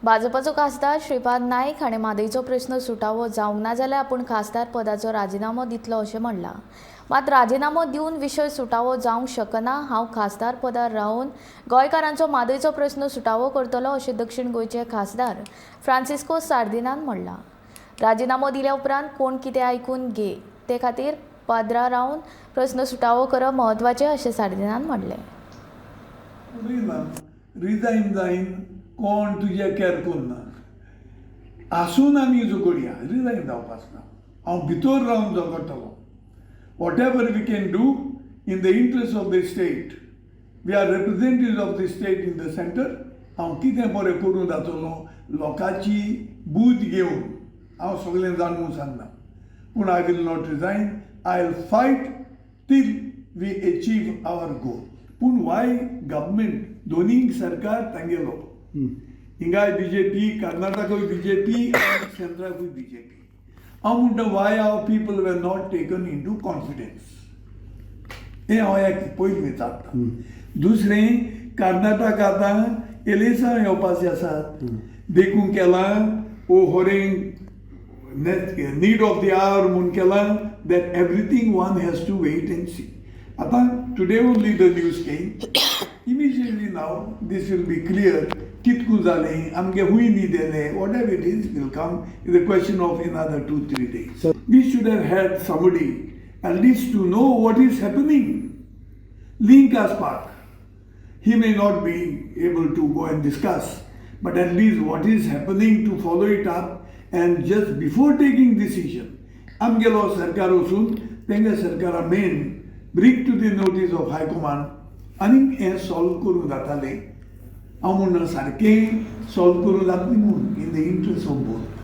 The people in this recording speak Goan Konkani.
भाजपाचो खासदार श्रीपाद नायक हाणें म्हादयचो प्रस्न सुटावो जावंक ना जाल्यार आपूण खासदार पदाचो राजिनामो दितलो अशें म्हणलां. मात राजिनामो दिवन विशय सुटावो जावंक शकना. हांव खासदार पदार रावन गोंयकारांचो म्हादयचो प्रस्न सुटावो करतलो अशें दक्षिण गोंयचे खासदार फ्रांसिस्को सार्दिनान म्हणलां. राजिनामो दिल्या उपरांत कोण कितें आयकून घे ते खातीर पदरा रावन प्रस्न सुटावो करप म्हत्वाचें अशें सार्दिनान म्हणलें. उलयना, रिजायन जायन कोण तुज्या कॅर करना. आसून आमी झगडया, रिजायन जावपाच ना. हांव भितर रावन झगडटलो. Whatever we can do in the interest of the state, we are representative of the state in the center. हांव कितें बरें करूं जातलो लोकांची बूद घेवन, हांव सगळें जाणून सांगना, पूण I will not resign. I will fight till we achieve our goal. पूण वाय गव्हर्मेंट, दोनी सरकार तांगेलो, हिंगाय बीजेपी, कर्नाटकूय बीजेपी, सेंट्राकूय बीजेपी. हांव म्हणटा, why our people were not taken into confidence, हें हांव एक पयलीं विचारता. दुसरें, कर्नाटक आतां इलेक्शन येवपाचें आसात, देखून केलां ओ होरें नीड ऑफ the our म्हूण केलां, that everything one has to wait and see. आतां today only the news came. Immediately now this will be clear कितकू जालें आमगे, हुंय न्हिदेलें. Whatever it is will come, is a question of another 2-3 days. We should have had somebody at least to know what is happening. Link आसपाक. He may not be able to go and discuss, but at least what is happening to follow it up and just before taking decision, आमगेलो सरकार वचून तेंगे सरकारा main bring to the notice of high command आनी हें सॉल्व करूंक जातालें. हांव म्हणना सारकें सॉल्व करूंक जातलें म्हूण, in the interest of both.